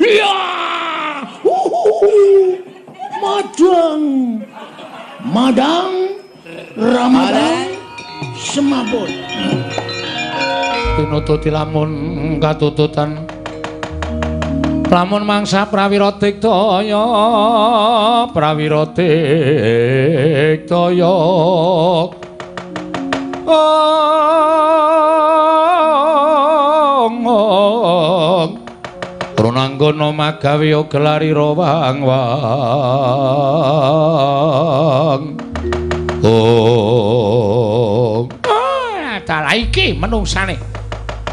Iya. Madang. Madang Ramadhan semaput. Tinututi lamun katututan. Lamun mangsa prawira diktaya, prawira diktaya. Ong. Runanggono magawe gelari rawang wang. Oh. Ah, dalah iki menungsane.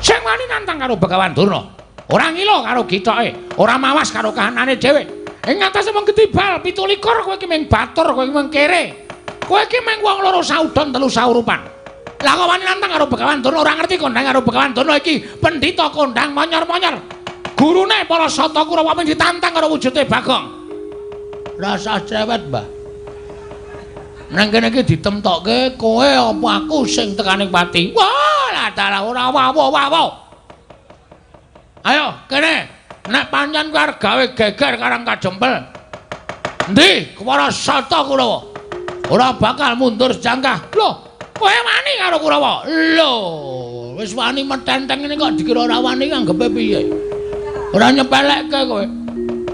Sing wani nantang karo Begawan Durna. Ora ngilo karo gitoke, ora mawas karo kahanane dhewe. Ing ngatasé wong ketibal 27 kowe iki mung batur, kowe iki mung kere. Kowe iki mung wong loro saudon telu saurupan. Lah kok wani nantang karo Begawan Durna, ora ngerti kondang karo Begawan Durna iki pendhita kondang monyor-monyor. Gurune para Sata Kurawa mung ditantang karo wujude Bagong. Rasah cewet, Mbah. Nang kene iki ditemtokke kowe apa aku sing tekaning pati. Wah, lah dalah ora wawo-wawo. Ayo kene, nek pancen kowe arep gawe geger karang kajempel. Endi para Sata Kurawa? Ora bakal mundur sejangkah. Lho, kowe wani karo Kurawa? Lho, wis wani metenteng ngene kok dikira ora wani anggepe piye? Ora nyepelekke kowe.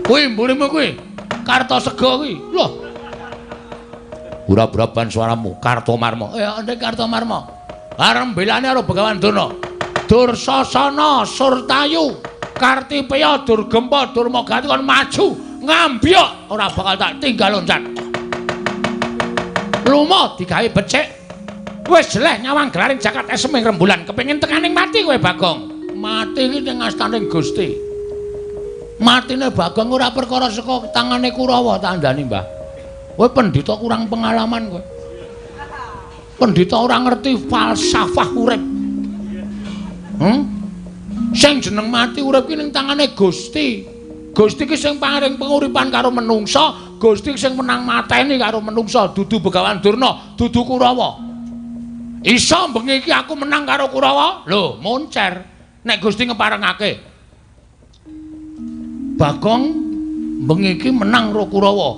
Kuwi mburimu kuwi. Kartosega kuwi. Lho. Ura-uraban suaramu, Kartomarma. Ya, ndek Kartomarma. Arep belane karo Begawan Durna. Dursasana, Surtayu, Kartipeya, Durgempa, Durmagati kon maju ngambyok ora bakal tak tinggal loncat. Lumo digawe becik. Wis jeleh nyawang gelaring jagat esem ing rembulan, kepengin tekaning mati kowe Bagong. Mati iki ning astaning Gusti. Matine Bagong ora perkara saka tangane Kurawa tak andani, Mbah. Kowe pendhita kurang pengalaman kowe. Pendhita ora ngerti falsafah urip. Sing jeneng mati urip ki ning tangane Gusti. Gusti ki sing paring penguripan karo menungsa, Gusti sing menang mateni karo menungsa, dudu Begawan Durna, dudu Kurawa. Iso bengi iki aku menang karo Kurawa? Lho, moncer. Nek Gusti ngeparengake. Bagong bengi iki menang karo Kurawa.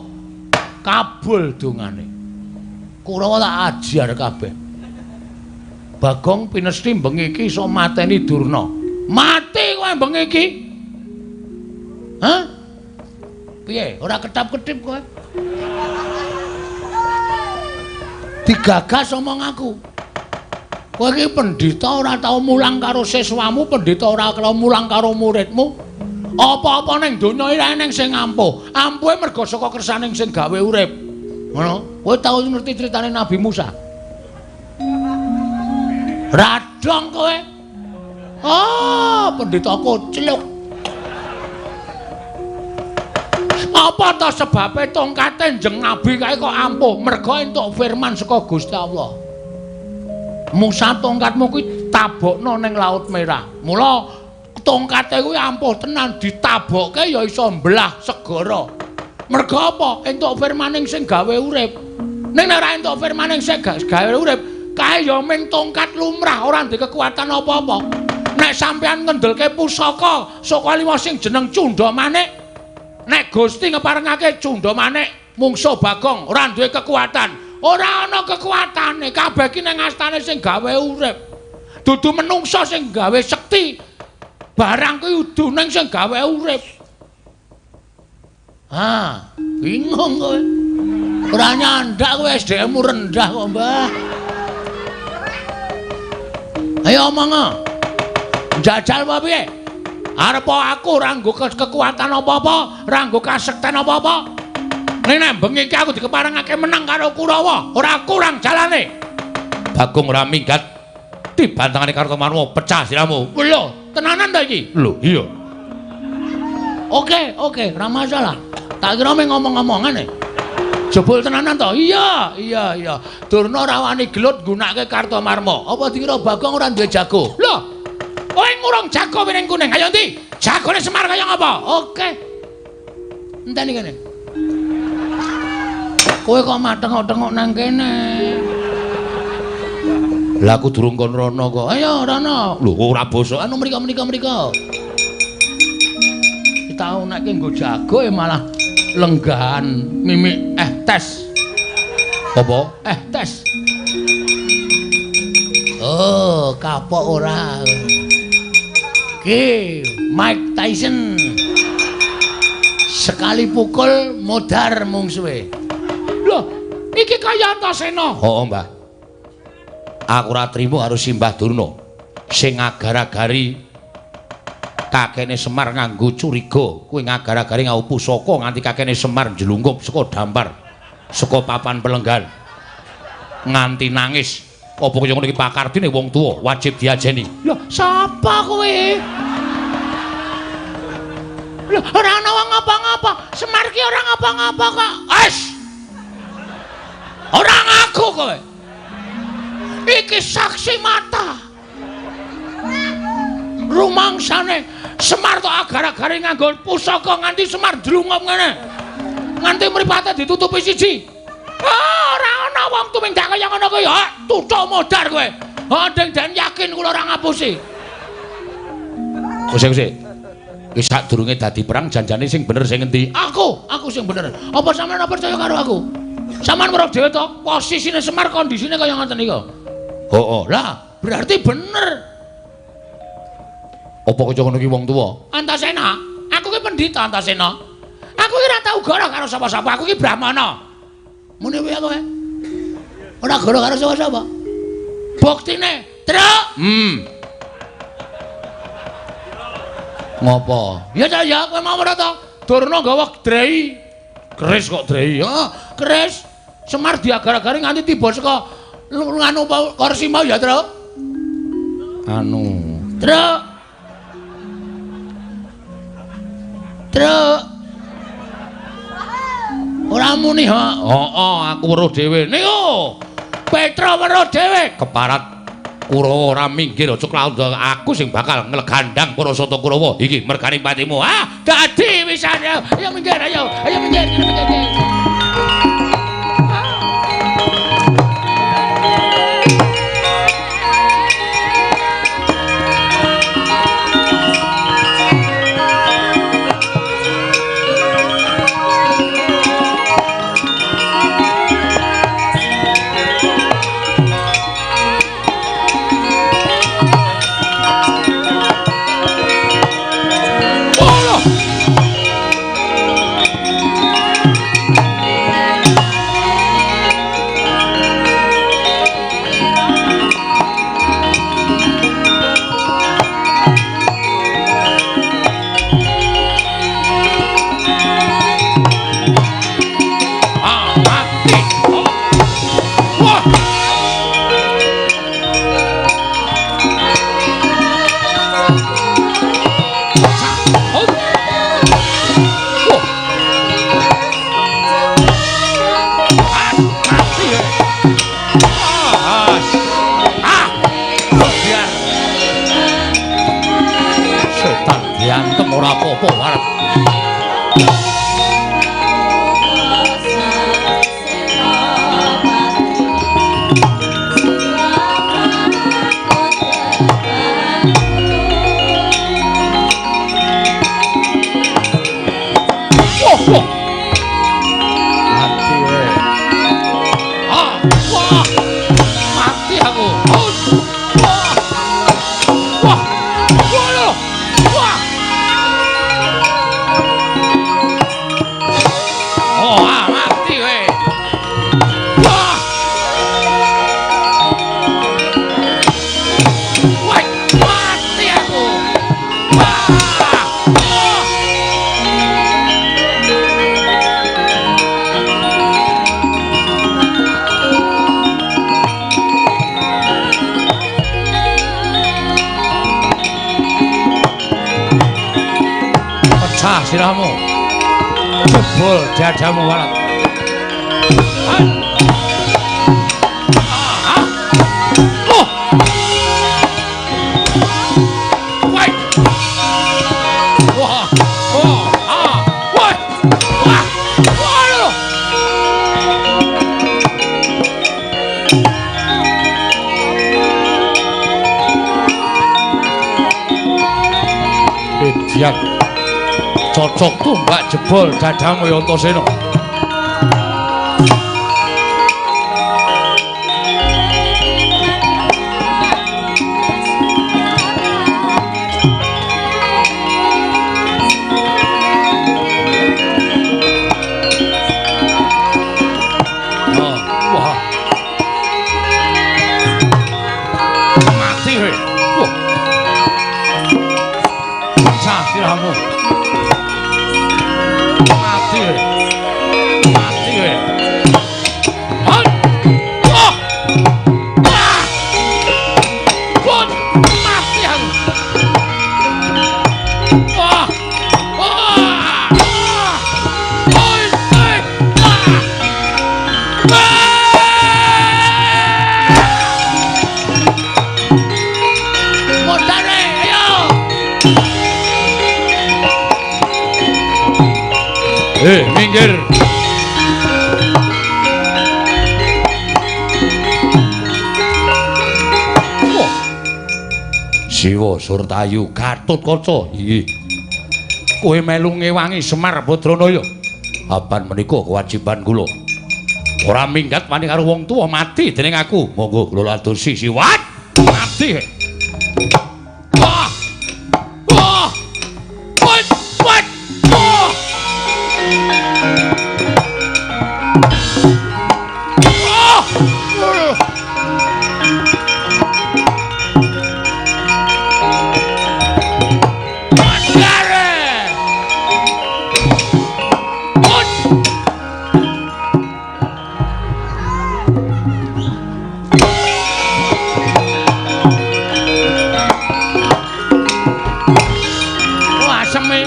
Kabul dongane. Kurawa tak ajar kabeh. Bagong pinesti bengi iki iso mateni Durna. Mati kowe bengi iki. Hah? Piye? Ora ketap-ketip kowe? Digagas omong aku. Kowe iki pendhita ora tau mulang karo siswamu, pendhita ora tau mulang karo muridmu. Apa-apa ning donya iki eneng sing ampuh. Ampuhe merga saka kersaning sing gawe urip. Ngono. Kowe tau ngerti critane Nabi Musa? Radong kowe. Ah, pendhita kocluk. Apa ta sebabe tongkate Njeng Nabi kae kok ampuh? Merga entuk firman saka Gusti Allah. Musa tongkatmu kuwi tabokno ning Laut Merah. Mula tongkate kuwi ampuh tenan, ditabokke ya iso mbelah segara. Merga apa? Entuk firmaning sing gawe urip. Ning nek ora entuk firmaning sing gawe urip, kae ya mung tongkat lumrah, ora ndek kekuatan apa-apa. Nek sampeyan ngendelke pusaka saka lima sing jeneng Cundha Manik, nek Gusti ngeparengake Cundha Manik mungsuh Bagong ora duwe kekuatan. Ora ana kekuatane, kabeh ki ning astane sing gawe urip. Dudu menungsa sing gawe sekti. Barang kuwi udu ning sing gawe urip. Ah, bingung kowe. Ora nyandak kowe, SDM-mu rendah kok, Mbah. Ayo omong. Njajal apa piye? Arep aku ora nggo kekuatan apa-apa, ora nggo kasekten apa-apa. Ning nek bengi iki aku dikeparengake menang karo Kurawa, ora kurang jalane. Bagong ora minggat dibantangane Kartomarma, pecah siramu. Lho, tenanan ta iki? Lho, iya. Oke, oke, ora masalah. Tak kira mung ngomong-ngomongan e. Jebul tenanan to? Iya, iya, iya. Durna ora wani gelut nggunakake Kartomarma. Apa dikira Bagong ora duwe jago? Lho, kowe ngurung jago piring kuning. Ayo ndi? Jagone Semar kaya ngapa? Oke. Enteni kene. Kowe kok matengok-tengok nang kene? Lah aku durung kon rono kok. Ayo rono. Lho ora bosok. Anu mriko mriko mriko. Kita Digawekke nggo jago malah lenggahan mimik tes. Apa? Tes. Oh, kapok ora. Ki Mike Tyson. Sekali pukul modar mungsuhe. Loh, iki kaya Antasena. Heeh, Mbah. Aku ora trimo karo Simbah Durna sing agar-agari kakene Semar nganggo curiga, kuwi ngagar-agari nganggo pusaka nganti kakene Semar njlungkup saka dampar, saka papan pelenggan. Nganti nangis. Apa kaya ngono iki pakardine wong tuwa wajib diajeni. Lho, sapa kowe? Lho, ora ana wong ngapa-ngapa. Semar ki ora ngapa-ngapa kok. Wes. Ora ngaku kowe. Iki saksi mata. Rumangsane Semar tok agar-agare nganggo pusaka nganti Semar ndlungup ngene. Nganti mripate ditutupi siji. Ora ana wong tumindak kaya ngono kuwi. Ha, tuthuk modar kowe. Ha, deng den yakin kula ora ngapusi. Kuse-kuse. Wis sadurunge dadi perang janjane sing bener sing endi? Aku sing bener. Apa sampeyan ora percaya karo aku? Sampeyan weruh dhewe to, posisine Semar kondisine kaya ngoten niku. Heeh. Lah, berarti bener. Apa kaya ngono ki wong tuwa? Antasena, aku ki pendhita Antasena. Aku ki ora tau goro karo sapa-sapa, aku ki brahmana. Muni piye kowe? Ora goro karo sapa-sapa. Buktine, Truk. Ngopo? Ya ta ya, kowe mau ora to? Durna nggawa drei. Keris kok drei. Heeh, keris. Semar diagar-agari nganti tiba saka nganu kursi mau ya, Truk. Anu, Truk. Truk. Ora muni ha. Heeh, aku weruh dhewe. Niku. Petra weruh dhewe keparat Kurawa ora minggir aja klaut aku sing bakal nglegandang para sata Kurawa iki mergane patimu. Ah, dadi wisan. Ayo minggir, ayo. Ayo minggir, minggir. Ora apa-apa arep. Wah, wah. Mati we. Ah, wah. Mati aku. Wah. Wah. Wah. Wah. Oh, mati we. Wah. Wah, mati aku. Wah. Oh. Pecah sirahmu. Jebol dadamu warat. Oh. Wah. Wah. Oh. Ah. Wah. Wah. Wah. Idiot. Cocok tumbak jebol dadamu ya Antasena. Oh, wah. Mati kowe. Wah. Pecah sirahmu. Mati kowe. Mati kowe. Hoi. Wah. Wah. Wah. Mati aku. Wah. Wah. Wah. Hoi. Hoi. Wah. Wah. Modare, ayo. Minggir. Wah. Siwa Surtayu Gatotkaca. Inggih. Kowe melu ngewangi Semar Badranaya. Apan menika kewajiban kula. Ora minggat wani karo wong tuwa mati dening aku. Monggo kula ladosi siwat. Mati. Wah. Wah. Wah. Wah. Wah. Wah. Mandare. Wah. Wah, aseme.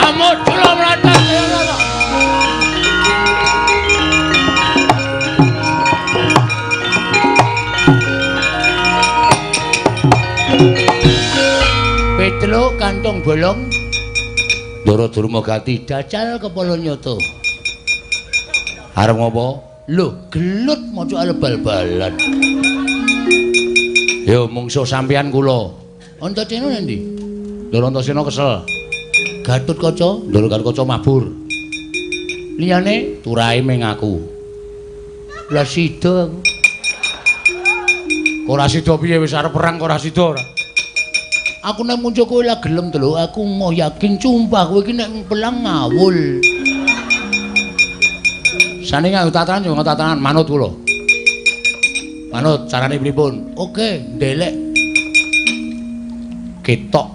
Amuk cula mlatat ya ora. Petruk kantong bolong. Ndara Durma gati dacal kepala nyata. Arep ngopo? Lho, gelut maca arep bal-balan. Yo mungsuh sampeyan kula. Antasena endi? Ndara Antasena kesel. Gatotkaca, Ndara Gatotkaca mabur. Liyane turahe ming aku. Lah sida aku. Ora sida piye wis arep perang kok ora sida ora. Aku nek muncul kowe lah gelem to lho, aku mau yakin sumpah kowe iki nek pelang ngawul. Sane nganggo tatanan yo nganggo tatanan manut kula. Manut carane pripun? Oke, ndelek. Ketok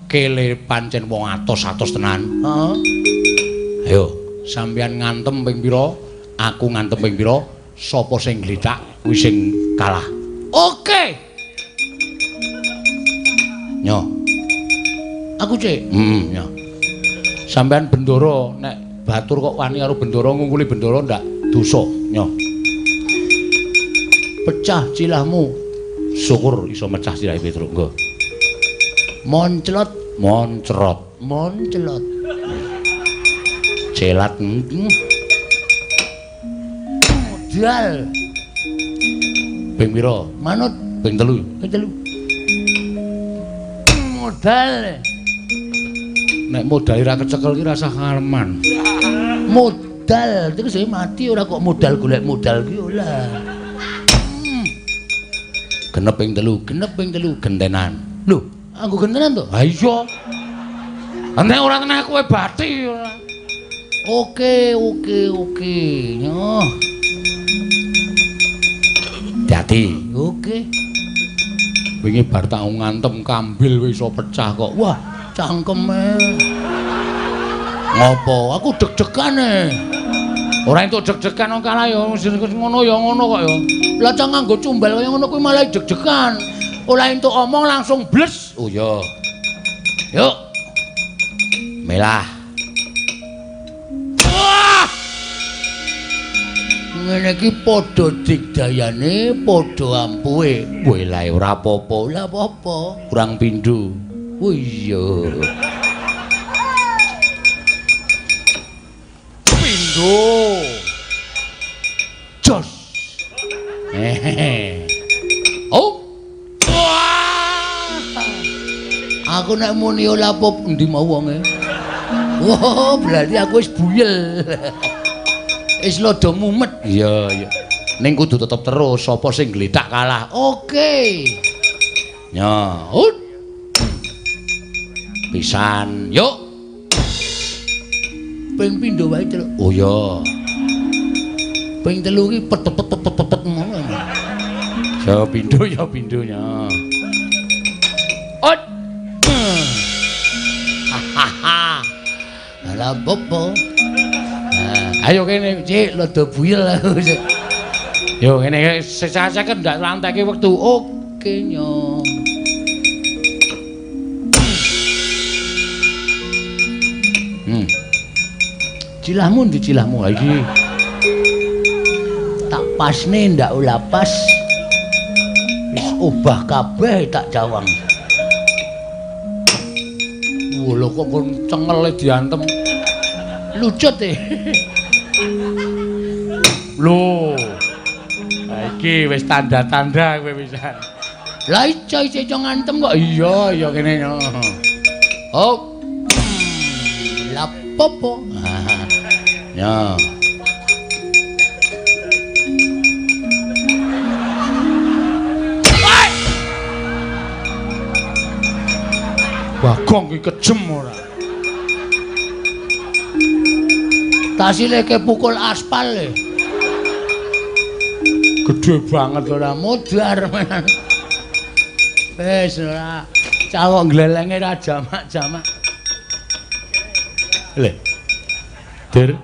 kele pancen wong atos-atos tenan. Heeh. Ayo, sampeyan ngantem ping pira, aku ngantem ping pira, sapa sing glithak kuwi sing kalah. Oke. Nyo. Aku cek. Heeh, nyo. Sampeyan bendara nek batur kok wani karo bendara ngungkuli bendara ndak dosa, nyo. Pecah cilahmu. Syukur iso mecah silahe Petruk, nggo. Monclot, moncrot, monclot. Celat. Modal. Ping pira? Manut ping 3. Ping 3. Modal. Nek modal ora kecekel ki rasah ngaleman. Modal iku sing mati ora kok modal golek modal ki ora. Genep ping 3, genep ping 3 gentenan. Lho, aku gentenan to? Ha iya. Nek ora tenah kowe bathi ora. Oke, oke, oke. Nyoh. Dadi, oke. Wingi bar tak ngantem kambil wis iso pecah kok. Wah, cangkeme. Ngopo? Aku deg-degan e. Ora entuk deg-degan wong kalah ya ngono ya ngono kok ya. Lah cang nganggo cumbal kaya ngono kuwi malah deg-degan. Ora entuk omong langsung bles. Oh iya. Yuk. Melah. Wah! Ngene iki padha digdayane, padha ampuhe. Welae ora apa-apa, ora apa-apa. Kurang pindho. Oh iya. Pindho. Jos. Hehehe. Oh. Wah. Aku nek muni ora pop endi mau wonge. Wah, berarti aku wis buyel. Wis lodo mumet. Iya, iya. Ning kudu tetep terus, sapa sing gletak kalah. Oke. Ya, ut. Pisan, yuk. Ping pindho wae telu. Oh iya. Ping telu iki pet pet pet pet pet ngono. Ya pindho ya pindhonya. Ut. Hahaha. Lah popo. Ayo kene, Cik, lodo buyel aku. Yo ngene sesaseken ndak lanteke wektu. Oke nyo. Cilahmu ndi cilahmu iki? Tak pasne ndak ula pas. Wis obah kabeh tak jawang. Wah, lho kok kon cengele diantem. Lucut e. Lho. Iki wis tanda-tanda kowe pisan. Lah iso iso ngantem kok. Iya, iya kene. Oh. Lah popo. Ya. Bagong ki kejem ora. Tasileke pukul aspal e. Gede banget ora modar. Wis ora cawok glelenge ra jamak-jamak. Le. Dur.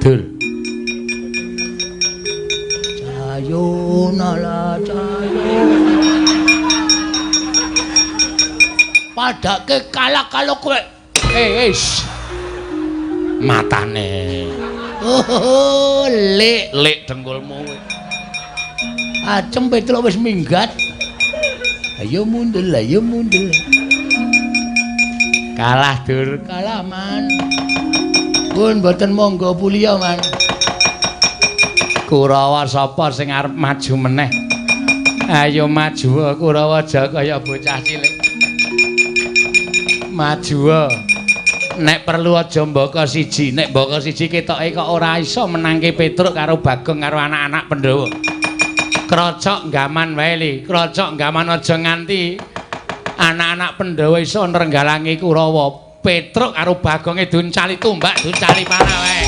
Dur. Cayo nala cayo. Padake kalah kalau kowe. Eh, matane. Oh, lek lek dengkulmu kowe. Acem Petruk wis minggat. Ayo mundur, ayo mundur. Kalah dur, kalah man. Pun mboten monggo puliya man. Kurawa sapa sing arep maju meneh? Ayo maju Kurawa aja kaya bocah cilik. Maju. Nek perlu aja mbaka siji, nek mbaka siji ketoke kok ora iso menangke Petruk karo Bagong karo anak-anak Pandhawa. Krocok nggaman wae li, krocok nggaman aja nganti anak-anak Pandhawa iso nrenggalangi Kurawa. Petruk karo Bagonge duncali tumbak, duncali panah wae.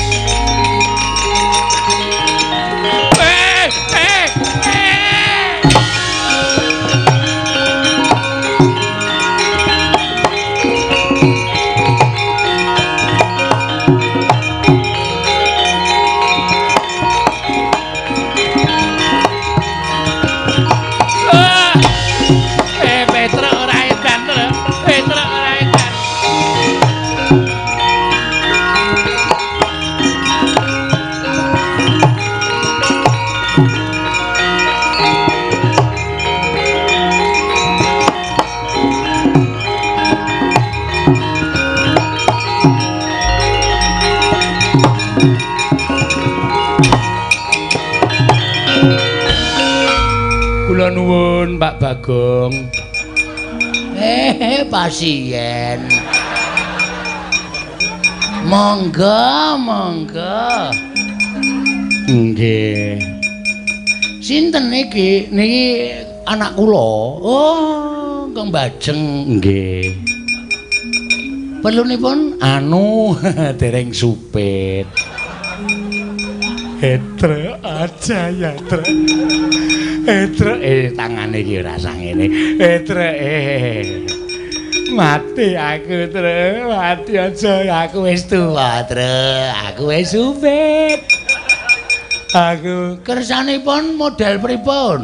Kula nuwun Pak Bagong. Pasien. Monggo, monggo. Nggih. Sinten niki? Niki anak kula. Oh, Kang Bajeng. Nggih. Perlunipun anu dereng supit. Etre aja ya, Tre. Etre tangane iki ora sangene. Etre mati aku, Tre. Mati aja aku wis tuwa, Tre. Aku wis supit. Aku kersanipun model pripun?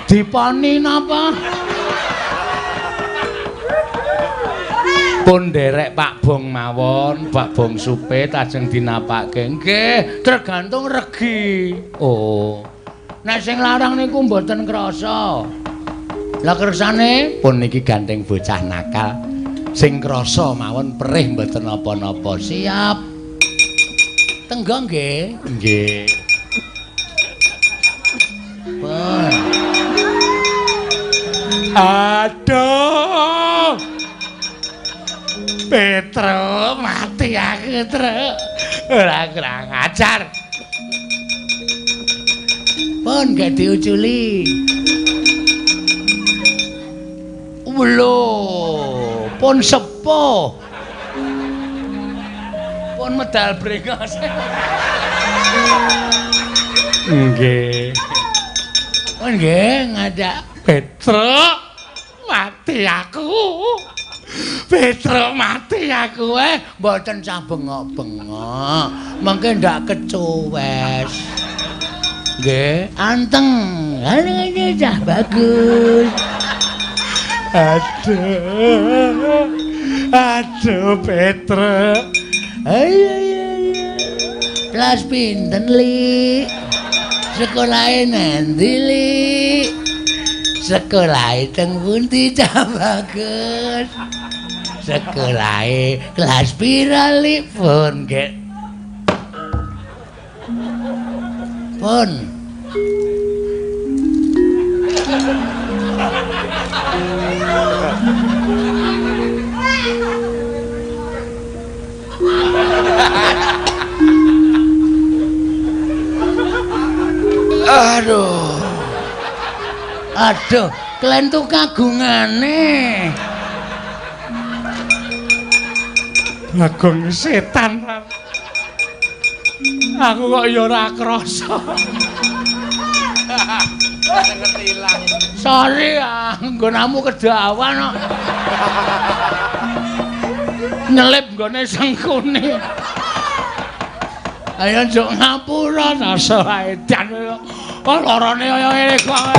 Diponi napa? Pun nderek Pak Bong mawon, Pak Bong supit ajeng dinapake. Nggih, tergantung regi. Oh. Nek sing larang niku mboten krasa. Lah kersane pun niki gandeng bocah nakal. Sing krasa mawon perih mboten napa-napa. Siap. Tenggo nggih. Nggih. Pun. Aduh. Petro mati aku, Tru. Ora kurang ajar. Pun gak diuculi. Lho, pun sepuh. Pun medal brengos. Nggih. Pun nggih ngajak Petro mati aku. Petro mati aku. Mboten sah bengok-bengok. Mengke ndak kecuwes. Nggih, anteng. Ngene cah bagus. Aduh. Aduh Petro. Ayo ayo. Kelas pinten, Li? Sekolahe nanti, Li? Sekolahe teng pundi cah bagus? Sekolahe kelas pira, Li? Pun nggih. Pun. Aduh. Aduh, klentu kagungane. Bagong setan. Aku kok ya ora krasa. Ngerti ilang. Sorry, nggonamu kedawan kok. Nyelip nggone sengkune. Ayo njuk ngapura rasa edan. Oh, lorone kaya ngene kok.